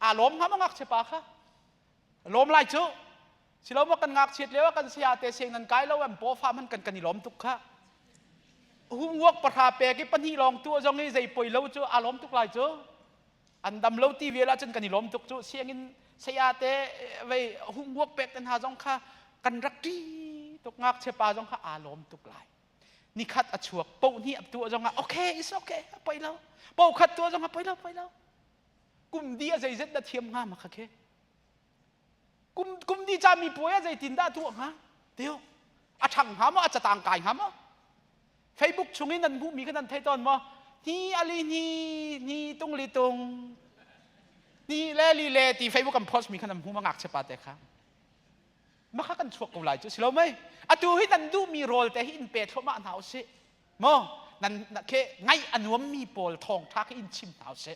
Aa lawm hnga maw ngakchia pa kha? Lawm lai cu. Silo maw kan ngakchiat lio ah kan saya te siang nan kai lo an paw fa man kan kan i lawm tuk kha. Homework pahra pek i pahnih lawng tuah zong i zei poi lo cu aa lawm tuk lai cu. An dam lo ti vial ahcun kan i lawm tuk cu. Sianginn saya te vei homework pek te hna zong kha kan rak ṭi tuk. Ngakchia pa zong kha aa lawm tuk lai. Nikhat a chuak poh hnih a tuah zong ah okay is okay a poi lo. Po khat tuah zong ah poi lo poi lo. Kum di a zeizet na thiam hnga ma kha khe. Kum kum di ca mi puai ah zeitin dah tuah hnga? Tio. A ṭhang hnga maw? A catang kai hnga maw? Facebook chung in nan hmuhmi kha nan thei tawn maw? Ni ali ni ni tung li tung ni le li le ti Facebook kan post mi kha nan hmu ma ngakchia pa te kha. Ma kha kan chuak ko lai cu si lo mei? Atu hi nan duhmi rawl te hi in pe thluahmah hna usih. Maw? Nan ke ngaih a nuammi pawl thawngṭha kha in chim hna usih.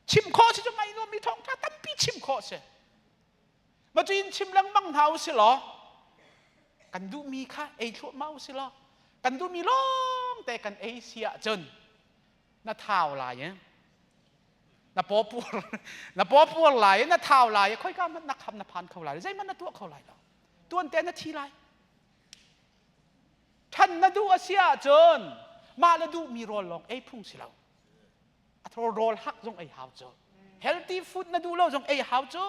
Chim khawh si cu ngaih nuammi thawngṭha tampi chim khawh si. Ma cu in chim lengmang hna usih law kan duhmi kha ei thluahmah usih law kan duhmi lawng te kan ei si ahcun na thau lai eh? Na paw puar na paw puar lai na thau lai khoika hmanh na kham na phan kho lai zeihmanh na tuah kho lai lo tuan te na thi lai ṭhan na duh a si ahcun mah le duhmi rawl lawng ei phung si lo a thaw rawl hak zong ei hau cu healthy food na duh lo zong ei hau cu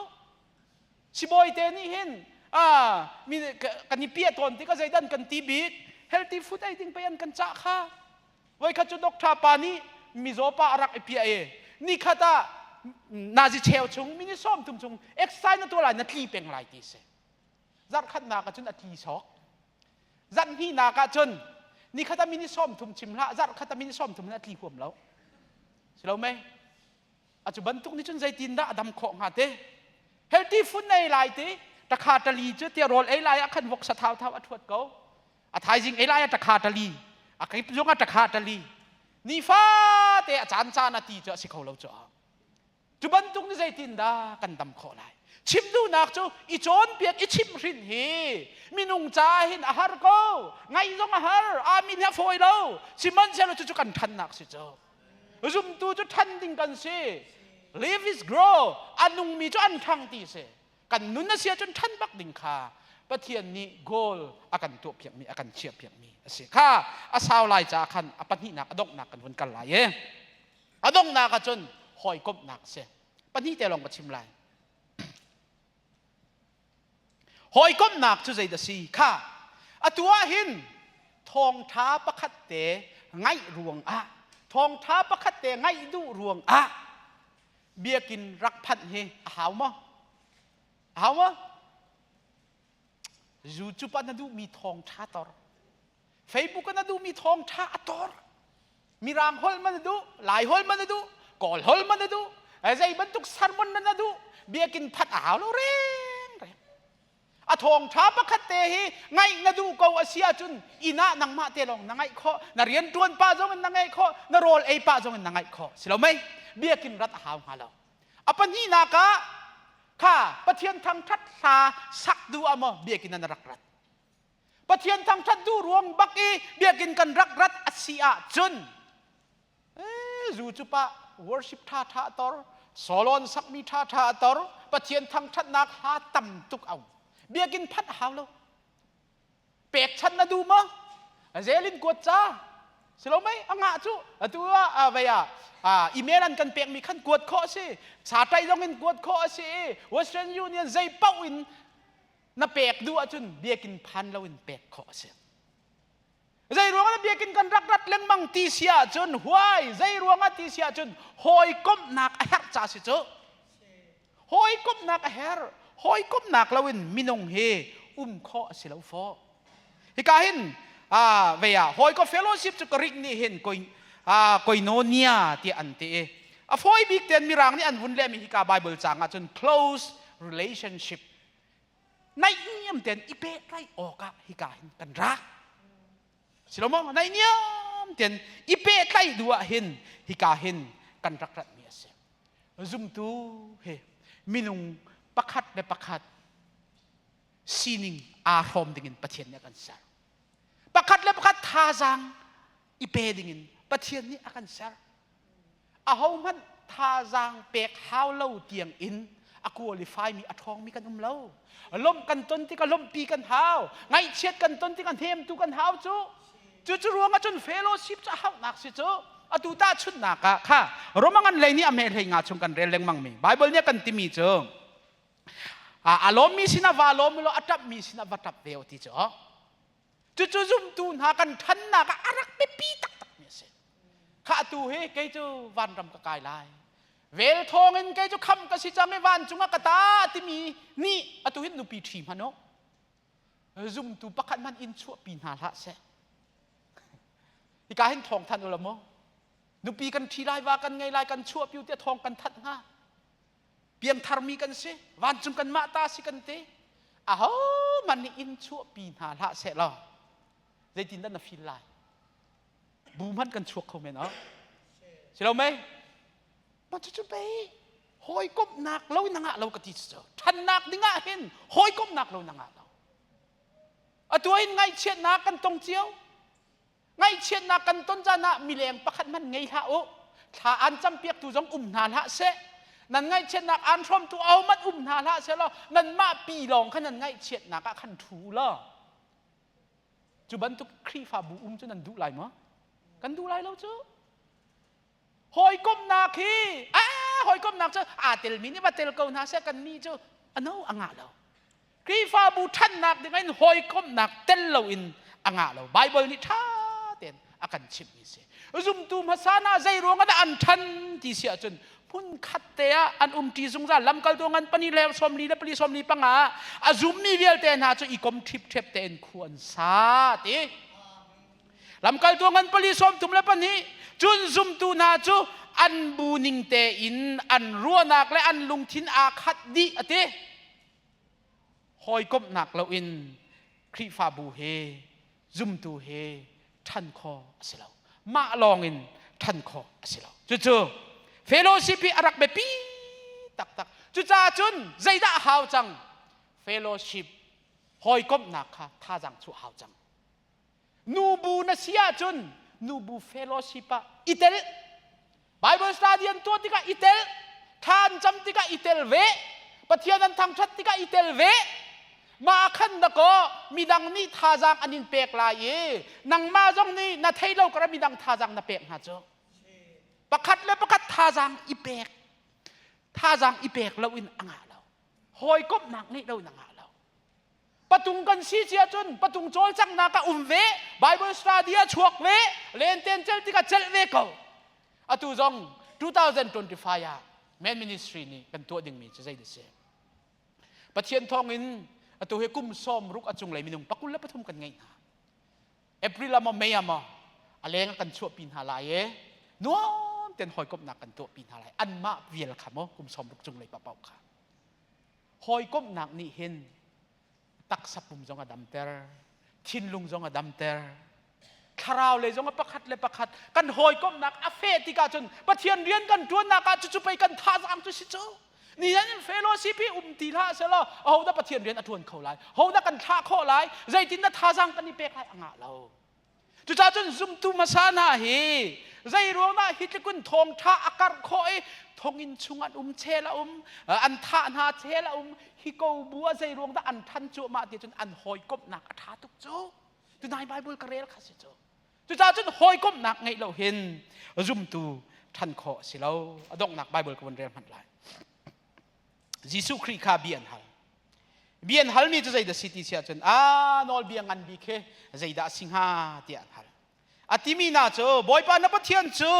sibawi te nih hin mi kan i piah tawn tikah zeidan kan ti bik healthy food ei ding pei an kan cah kha voikhat cu doctor pa nih mizaw pa a rak i piah i nikhat ah nazi cheu chung minute 30 chung exercise na tuah lai na tli peng lai ti si zarhkhatnak ah cun a tli sawk zarhhnihnak ah cun nikhat ah minute 30 chim hlah zarhkhat ah minute 30 in a tli huam lo si lo mei a cu bantuk nih cun zeitin dah a dam khawh hnga te healthy food na ei lai ti takha tali cu tia rawl ei lai ah khan vok sa thau thau a thuat ko a thaizing ei lai ah takha tali a kip zong ah takha tali nifa te a caan caan a ti cu a si kho lo cu cu bantuk ni zeitin dah kan dam khawh lai chim duhnak cu i cawnpiak i chimhhrin hi minung ca hin a har ko ngaih zong a har amin hi a fawi lo sihmanhsehlaw cucu kan ṭhannak si cu zumtu cu ṭhan ding kan si live is grow a nungmi cu an ṭhang ti si kan nun a si ahcun ṭhan bak ding kha Pathian nih goal a kan tuahpiakmi a kan chiahpiakmi a si kha a sau lai caah khan a pahnihnak a donghnak kan vun kal lai i A donghnak ahcun hawikomhnak a si. Pahnih te lawng ka chim lai. Hawikomhnak cu zeidah si? Kha atu ah hin thawngṭha pakhat te ngaih ruangah thawngṭha pakhat te ngaih duh ruangah biakinn rak phanh hi a hau maw? A hau maw? Zu cu pa na duhmi thawngṭha tor. Facebook na duhmi thawngṭha a tor. Mirang holh man na duh, Lai holh man na duh, Kawl holh man na duh, zei bantuk sermon na duh, biakinn phanh a hau lo reng reng. A thawngṭha pakhat te hi ngaih na duh ko a si ahcun inn ah nangmah te lawng na ngaih khawh, na rian ṭuan pah zong in na ngaih khawh, na rawl ei pah zong in na ngaih khawh. Si lo mei? Biakinn rat a hau hnga lo. A pahnihnak ah kha Pathian thangṭhat hla sak duh ah maw biakinn ah na rak rat. Pathian thangṭhat duh ruang bak i biakinn kan rak rat a si ahcun zu cu pah worship ṭha ṭha a tor, solon sakmi ṭha ṭha a tor, Pathian thangṭhatnak hla tam tuk a um. Biakinn phanh a hau lo. Pekchanh na duh maw? Zelin kuat ca. Si lo mei? A ngah cu. Atu ah vei ah email an kan pekmi khan kuat khawh a si. Satai zong in kuat khawh a si i Western Union zei paoh in na pek duh ahcun biakinn phan loin pek khawh a si. Zei ruangah biakinn kan rak rat lengmang ti si ahcun huai zei ruangah ti si ahcun hawikomhnak a herh ca si cu. Hawikomhnak a herh. Hawikomhnak loin minung hi um khawh a si lo fawh. Hika hin vei ah hawikom fellowship cu Greek nih hin koinonia tiah an ti i a fawi bik ten mirang nih an vun lehmi hika Bible caang ahcun close relationship naihniam tein i pehtlaih awkah hika hin kan ra. Si lo maw? Naihniam tein i pehtlaih duh ah hin hika hin kan rak ratmi a si. Zumtu he minung pakhat le pakhat sining aa hrawm dingin Pathian nih a kan ser. Pakhat le pakhat thazaang i pe dingin Pathian nih a kan ser. Ahohmanh thazaang pek hau lo tiang in a qualify mi a ṭhawngmi kan um lo. Lawmh kan ton tikah lawmhpi kan hau. Ngaihchiat kan ton tikah hnemtu kan hau cu. Cucu ruangah cun fellowship cu a hauhnak si cu. Atu tahchunhnak ah kha Roman lei nih a hme hlei nga chung kan rel lengmang mi Bible nih a kan timi cu a lawmmi sinah va lawm law a ṭapmi sinah va ṭap ve ti cu. Cucu zumtu hna kan ṭhannak ah a rak biapi taktakmi a si. Kha atu hi kei cu vanram ka kai lai. Vel thawng in kei cu kham ka si cang i vancung ah ka ta timi nih atu hin nupi ṭhi hmanh u. Zumtu pakhat hmanh in chuahpi hna hlah seh. Hika hin thawng thanh u law mu. Nupi kan ṭhi lai, va kan ngei lai, kan chuahpi u tiah thawng kan thanh hnga. Piangtharmi kan si, vancung kanmah ta si kan ti. Ahohmanh nih inn chuahpi hna hlah seh law zeitindah na feel lai? Bu hmanh kan chuak kho men ah. Si lo mei? Mah cucu pei hawikomhnak lo in na ngah lo ka ti cu. Ṭhannak ding ah hin hawikomhnak lo na ngah lo. Atu in ngaihchiatnak kan tong cio. Ngaihchiatnak kan ton caan ah mileng pakhat hmanh ngei hlah u. Thla aan campiaktu zong um hna hlah seh. Nan ngaihchiatnak aan hrawmtu ahohmanh um hna hlah seh law nanmah pi lawng kha nan ngaihchiatnak ah khan ṭhu law cu bantuk Khrihfabu um cu nan duh lai maw? Kan duh lai lo cu. Hawikomhnak hi ah hawikomhnak cu aa telmi nih va tel ko hna seh kan nih cu ano a ngah lo. Khrihfabu ṭhannak ding in hawikomhnak tel loin a ngah lo. Bible nih ṭha tein a kan chimhmi si. Zumtu hmasa hna zei ruang ah dah an ṭhan ti si ahcun hmun khat te ah an umṭi zungzal lamkaltu ngan pani le sawmli le pali sawmli panga a zummi vialte hna cu i kom ṭhipṭhep tein khua an sa ti. Lamkaltu ngan pali sawm thum le pahnih cun zumtu hna cu an bu ning tein an ruahnak le an lungthin aa khat dih a ti. Hawikomhnak loin Khrihfabu he zumtu he ṭhan khawh a si lo. Mah lawngin ṭhan khawh a si lo. Cucu fellowship hi a rak biapi taktak. Cucaah cun zeidah a hau cang? Fellowship hawikomhnak kha thazaang chuah hau cang. Nubu na si ahcun nubu fellowship ah i tel. Bible study an tuah tikah i tel. Thla an cam tikah i tel ve. Pathian an thangṭhat tikah i tel ve. Mah khan dakaw midang nih thazaang an in pek lai i nangmah zong nih na thei lo kara midang thazaang na pek hna cu. Pakhat le pakhat thazaang i pek. Thazaang i pek loin a ngah lo. Hawikomhnak ngeih loin a ngah lo. Patung kan si cia cun patung cawlcanghnak ah um ve, Bible study ah chuak ve, lenten celh tikah celh ve ko. Atu zong 2025 ah Men Ministry nih kan tuah dingmi cu zei si? Pathian thawngin atu hi kum 60 a cunglei minung 23 kan ngeih hna. April ah maw May ah maw a leng kan chuahpi hna lai e nuam ten hawikomhnak kan tuahpi hna lai anmah vial kha maw kum 60 cung lei paoh kha hawikomhnak nih hin taksa pum zong a damter thinlung zong a damter thlarau lei zong a pakhat le pakhat kan hawikomhnak a feh tikah cun Pathian rian kan ṭuannak ah cucu pei kan thazaang cu si cu ni nan in fellowship hi um ti hlah selaw ahodah Pathian rian a ṭuan kho lai hodah kan thlah khawh lai zeitin dah thazaang kan i pek lai a ngah lo Cucaah cun zumtu hmasa hna hi zei ruangah hi tlukun thawngṭha a karh khawh i thonginn chung an um chel a um an thah hna chel a um hi ko bu ah zei ruang dah an ṭhan cuahmah ti cun an hawikomhnak a ṭha tuk cu tunai Bible ka rel kha si cu cucaah cun hawikomhnak ngeih lo hin zumtu ṭhan khawh a si lo a donghnak Bible ka vun rel hmanh lai Jesuh Khrih kha bia an hal. Bia an halmi cu zeidah si ti si ahcun a nawlbia ngan bik hi zeidah a si hnga tiah an hal. A timi hna cu Bawipa na Pathian cu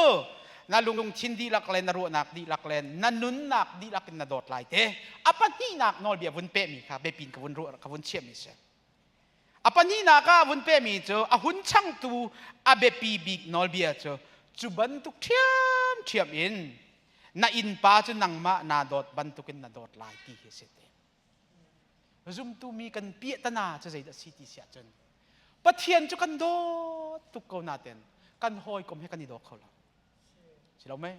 na lungthin dihlak le na ruahnak dihlak le na nunnak dihlak in na dawt lai te. A pahnihnak nawlbia vun pehmi kha biapin ka vun ruah ka vun chiahmi si. A pahnihnak ah vun pehmi cu a hun changtu a biapi bik nawlbia cu cu bantuk ṭhiamṭhiam in na innpa cu nangmah naa dawt bantukin na dawt lai ti hi a si te. Zumtu mi kan piahtana cu zeidah si ti si ahcun Pathian cu kan dawt tuk ko naten kan hawikom he kan i daw kho lo. Si lo mei?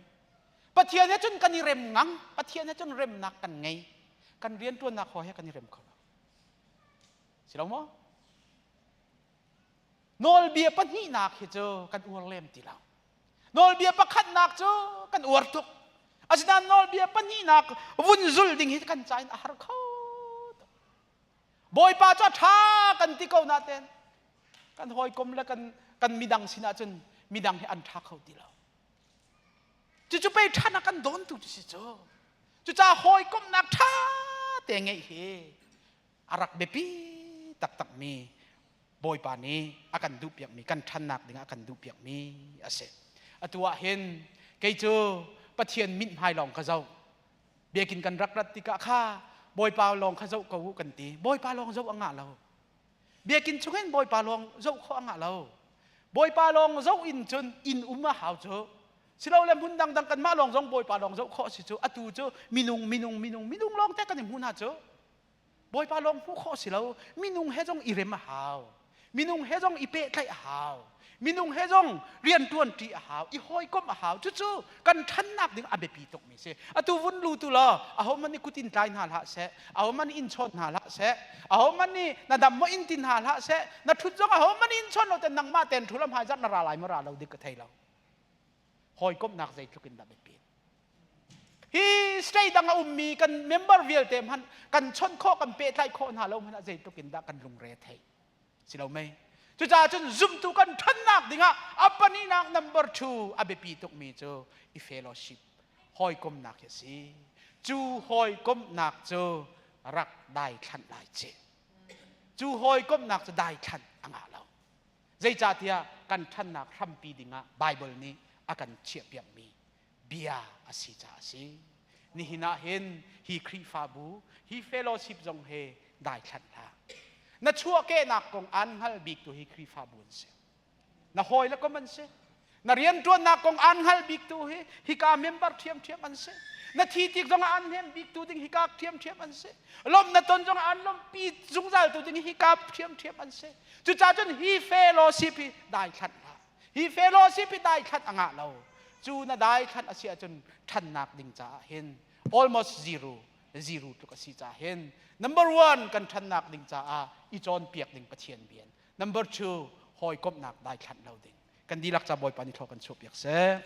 Pathian he cun kan i rem ngang, Pathian he cun remnak kan ngei. Kan rianṭuannak hawi he kan i rem kho lo. Si lo maw? Nawlbia pahnihnak hi cu kan uar lem ti lo. Nawlbia pakhatnak cu kan uar tuk. Asinain nawlbia pahnihnak vun zul ding hi kan ca in a har kho tuk. Bawipa cu a ṭha kan ti ko naten kan hawikom le kan kan midang sinah cun midang hi an ṭha kho ti lo. Cucu pei ṭhan a kan dawntu cu si cu. Cucaah hawikomhnak ṭha te ngeih hi a rak biapi taktakmi Bawipa nih a kan duhpiakmi kan ṭhannak dingah a kan duhpiakmi a si. Atu ah hin kei cu Pathian mithmai lawng ka zoh. Biakinn kan rak rat tikah kha Bawipa lawng kha zoh ko u kan ti. Bawipa lawng zoh a ngah lo. Biakinn chungin Bawipa lawng zoh khawh a ngah lo. Bawipa lawng zoh in cun inn um a hau cu. Silole hmun dangdang kanmah lawng zong Bawipa lawng zoh khawh a si cu. Atu cu minung minung minung minung lawng te kan i hmu hna cu. Bawipa lawng hmuh khawh si lo. Minung he zong i rem a hau. Minung he zong i pehtlaih a hau. Minung he zong rianṭuan ṭi a hau. I hawikomh a hau. Cucu kan ṭhannak ding a biapi tukmi si. Atu vun lu tu law ahohmanh nih kutin tlai hna hlah seh. Ahohmanh nih in chawn hna hlah seh. Ahohmanh nih na dam maw in tin hna hlah seh. Na ṭhut zong ahohmanh in chawn lo ten nangmah ten ṭhu lam hmai zat na ra lai maw ra lo dik ka thei lo. Hawikomhnak zeitluk in dah biapi. Hi state dang a ummi kan member vialte hmanh kan chawnh khawh kan pehtlaih khawh hna lo hmanh ah zeitluk in dah kan lungre theih si lo mei cucaah cun zumtu kan ṭhannak dingah a pahnihnak number two a biapi tukmi cu i fellowship hawikomnak hi a si cu hawikomhnak cu rak daithlanh lai ci cu hawikomhnak cu daithlanh a ngah lo zeicahtiah kan ṭhannak hrampi dingah Bible nih a kan chiahpiakmi bia a si caah a si. Nihin ah hin hi Khrihfabu, hi fellowship zong he daithlanh hlah. Na chuahkehnak kong aan hngal biktu hi Khrihfabu an si. Na hawi le kom an si. Na rianṭuannak kong aan hngal biktu hi hika member ṭhiamṭhiam an si. Na thi tik zong ah aan hnem biktu ding hika ṭhiamṭhiam an si. Lawmh na ton zong ah aan lawmhpi zungzaltu ding hika ṭhiamṭhiam an si. Cucaah cun hi fellowship hi daithlanh hlah. Hi fellowship hi daithlanh a ngah lo. Cu na daithlanh a si ahcun ṭhannak ding caah hin almost zero zero tluk a si caah hin number one kan ṭhannak ding caah i cawnpiak ding Pathian bian. Number two hawikomhnak daithlanh lo ding. Kan dihlak ca Bawipa nih thlaw kan chuahpiak seh.